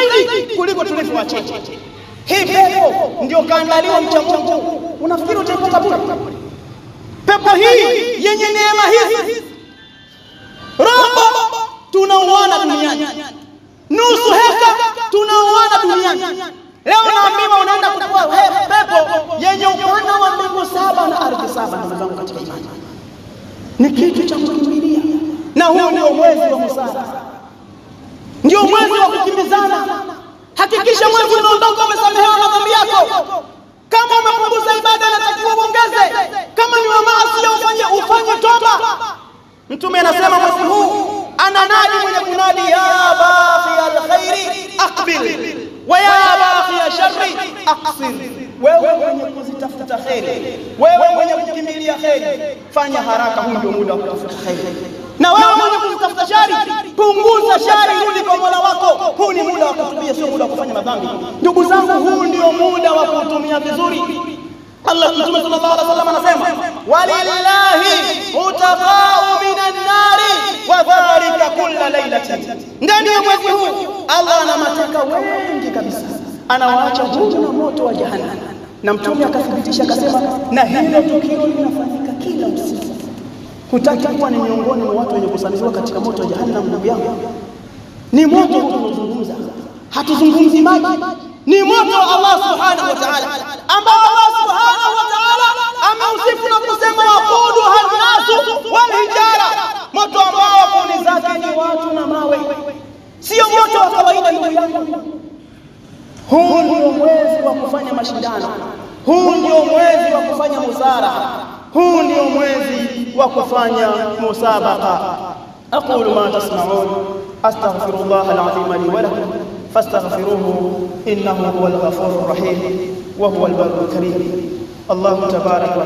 zaidi kuliko tulivyoachia. Hii pepo ndio kaandaliwa mcha Mungu. Unafikiri utaipata bure? Pepo hii yenye neema hizi, robo tunauana duniani, nusu heka tunauana duniani. Leo naambiwa unaenda kuchukua pepo yenye upana wa mbingu saba na ardhi saba. Ndugu zangu katika imani, ni kitu cha kukimbilia, na huu ndio mwezi wa musara, ndio mwezi wa kukimbizana. Hakikisha mwezi unaondoka umesamehewa madhambi yako. Kama umepunguza ibada, natakiwa uongeze. Kama ni wa maasi, ufanye toba. Mtume anasema mwezi huu ananadi mwenye kunadi, ya baghi alkhairi aqbil wa ya baghi sharri aqsir. Wewe mwenye kuzitafuta kheri, wewe mwenye kukimbilia kheri, fanya haraka, huu ndio muda wa kutafuta kheri. Na wewe mwenye kuzitafuta shari, punguza shari, rudi kwa Mola wako. Huu ni muda wa kutubia, sio muda wa kufanya madhambi. Ndugu zangu, huu ndio muda wa kuutumia vizuri. Allah, Mtume sallallahu alaihi wasallam anasema, walillahi utaqau minan nari wa dhalika kulla lailatin. Ndani ya mwezi huu Allah ana mateka wengi kabisa, anawaacha huru na moto wa jahannam. Na Mtume akathibitisha akasema, na hilo tukio linafanyika kila usiku. Hutaki kuwa ni miongoni mwa watu wenye kusamehewa katika moto wa jahannam? Ndugu yangu, ni moto tunaozungumza, hatuzungumzi maji, ni moto wa Allah subhanahu wa ta'ala, ambao Allah subhanahu wa ta'ala ameusifu na kusema waquduha nnasu wal hijara, moto ambao kuni zake ni watu na mawe, sio moto wa kawaida. Ndugu yangu, huu ndio mwezi wa kufanya mashindano, huu ndio mwezi wa kufanya musara, huu ndio mwezi wa kufanya musabaqa. Aqulu ma tasma'un astaghfirullah alazim li wa lakum fastaghfiruhu innahu huwal ghafurur rahim wa huwal barrul karim. Allahu tabaraka wa